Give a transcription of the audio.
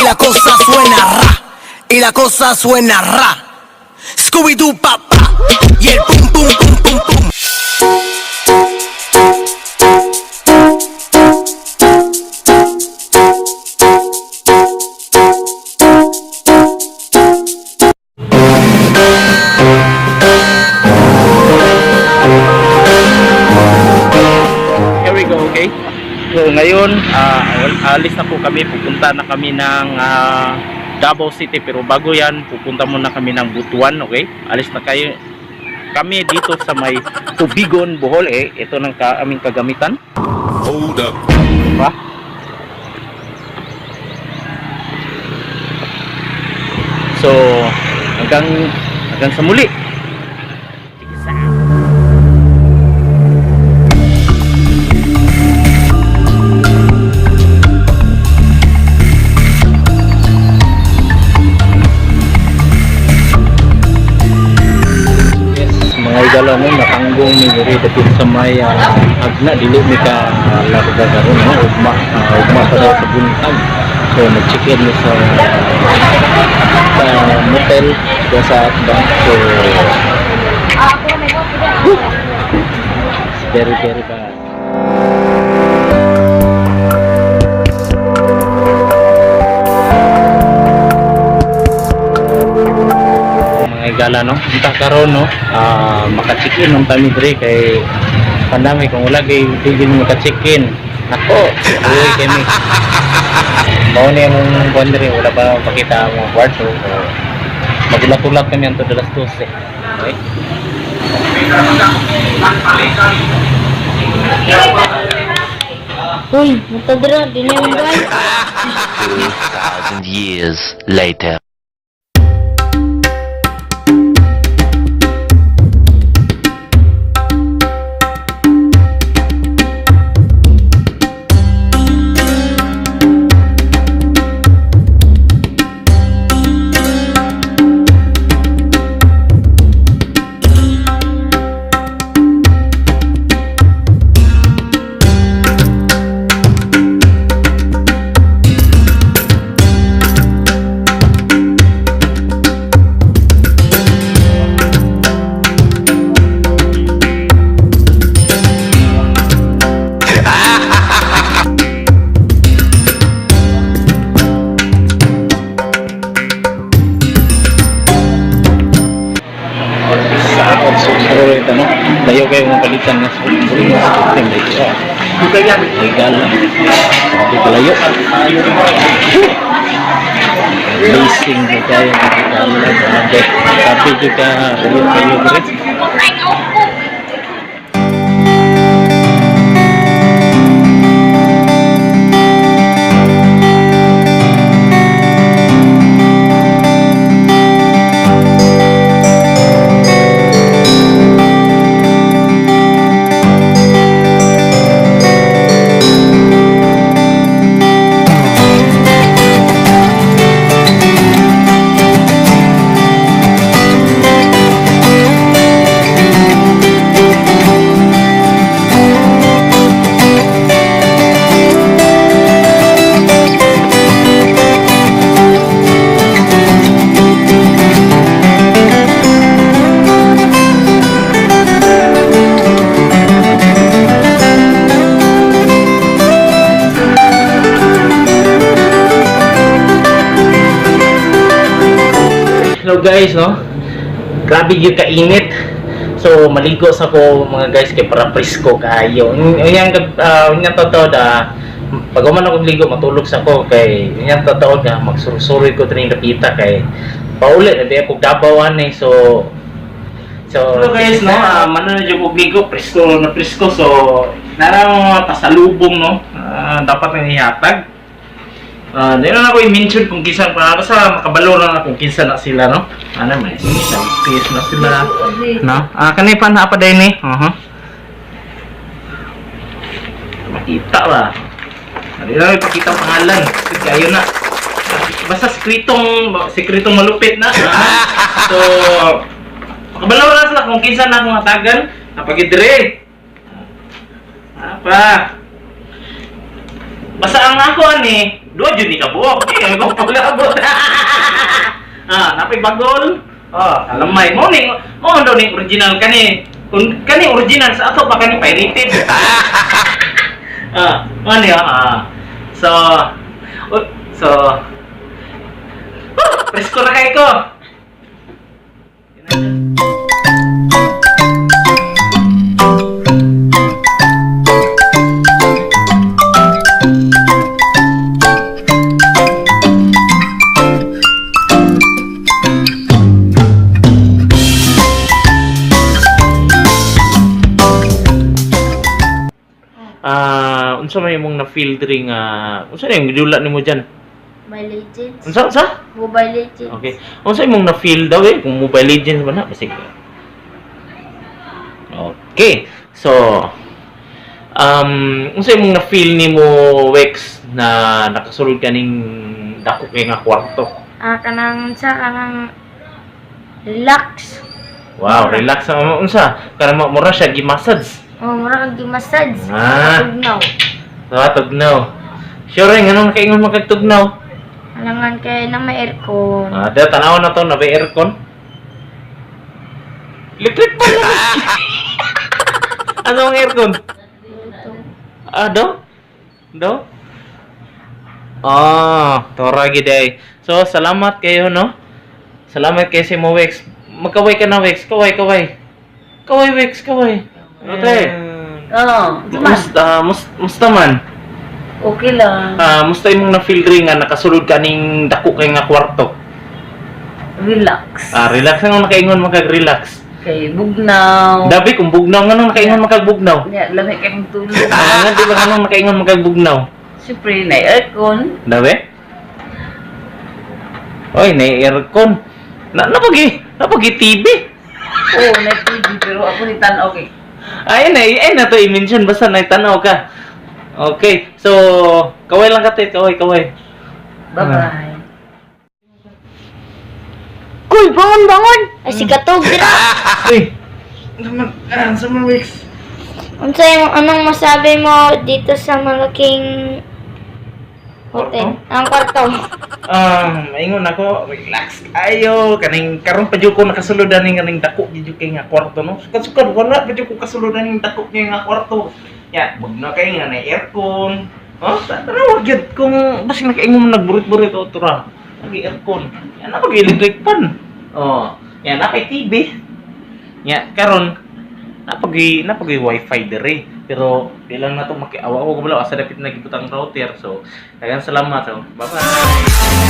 Y la cosa suena ra. Y la cosa suena ra. Scooby-Doo papá. Y el pum pum pum pum pum. Here we go, okay? So ngayon, alis na po kami, pupunta na kami ng Davao City, pero bago yan, pupunta muna kami ng Butuan, okay? Alis na kayo kami dito sa may Tubigon, Bohol, eh. Ito ng aming kagamitan. Hold up. Diba? So, hanggang hanggang sa muli. Yes, mga igala no, natanggong ni diri dapit sa may agna, dili mi ka larga karon no, ugma, ugma pa daw sa buntag. So nag-check-in mi sa motel sa atbang. So it's very very bad. Mga igala no, unta karon no, maka-check-in ang tami diri kay pandami kung wala kay di gyud maka-check-in. Nako, uy kami. Mao ni among kuan diri, wala pa makita ang mga kwarto. So, magulat-ulat kami anto alas 12. Okay? Uy, matadra, di na yung guy. 2,000 years later. Sa so ito no. Layo kayo mga palitan na sa legal. Hindi kalayo. Blazing na tayo. Sabi juga kayo kayo diri. Hello guys, no? Grabe gyud kainit. So maligo sa ko mga guys kay para presko kaayo. Unyang unyang totoo da pag human ako ligo matulog sa ko kay unyang totoo nga magsurusuroy ko diri napita kay pauli na biya kog Davao ani, so so hello guys, no, mano na jud og ligo, presko na presko, so nara mga pasalubong no. Dapat na ihatag. Di na ako i-mention kung kinsa pa basta makabalo na kung kinsa na sila no. Ano man isa peace na sila no. Kani pa na pa din ni. Uh-huh. Makita ba. Di na ipakita ang pangalan. Sige, ayo na. Basta sekretong sekretong malupit na. So makabalo na sila kung kinsa na akong hatagan. Napagidre. Apa? Basta ang ako ani, Duha jud ni kabuok. Eh, ko pulabot. Ah, napay bagol. Oh, alamay mo ning mo daw ning original kani. Kung kani original sa ato pa kani pirated. Ah, ano yun? Ah. So, so, presko na kay ko. Ah, unsa may imong na-feel diri nga unsa na yung gidula nimo diyan? Mobile Legends. Unsa unsa? Mobile Legends. Okay. Unsa imong na-feel daw eh kung Mobile Legends ba na basig. Okay. So unsa imong na-feel nimo, Wex, na nakasulod ka ning dako kay nga kwarto? Ah, kanang sa kanang relax. Wow, relax ang unsa? Kanang mura siya gi-massage. Oh, mura kang gimassage. Ah. Tugnaw. Ah, tugnaw. Sure, nganong nakaingon magkagtugnaw? Alangan kay na may aircon. Ah, dahil tanaw na to, na may aircon. Electric pa lang. Ano ang aircon? Ito. Ah, do? Do? Ah, tora gid ay. So, salamat kayo, no? Salamat kayo si mo, Wex. Magkaway ka na, Wex. Kaway, kaway. Kaway, Wex, kaway. Ate, Oo, musta, musta man? Okay lang. Ah, musta imong na-feel rin nga nakasulod ka ning dako kay nga kwarto? Relax. Ah, relax nga nakaingon magkag-relax. Kay bugnaw. Dabi kung bugnaw nga nang nakaingon magkagbugnaw. Nya, lami kay mong tulog. Ah, nga di ba nga nang nakaingon magkagbugnaw? Siyempre, na aircon. Dabi? Oy, na aircon. Na napagi, napagi TV. Oo, na TV. Pero ako ni tanaw kay. Ay na, ay na to i-mention basta na tanaw ka. Okay. So, kaway lang ka te, kaway, kaway. Bye-bye. Kuy, bangon bangon. Ay si Katog dira. Uy. Naman, ah, sa mga weeks. Unsa yung anong masabi mo dito sa malaking hotel? Ang kwarto. Maingon ako, relax kayo. Kaning karon pa jud ko nakasulod ani kaning dako gid jud kay nga kwarto no. Sukad-sukad wala pa jud ko kasulod aning dako kay nga kwarto. Ya, bugna kay nga na aircon. Oh, tanaw gyud kung basta nakaingon mo nagburit-burit o tura. Nagi aircon. Ya na pag electric pan. Oh, ya na kay TV. Ya karon napagi napagi wifi dire pero di lang nato makiawa ko kabalo asa dapit nagibutang router, so daghang salamat, oh. Bye bye.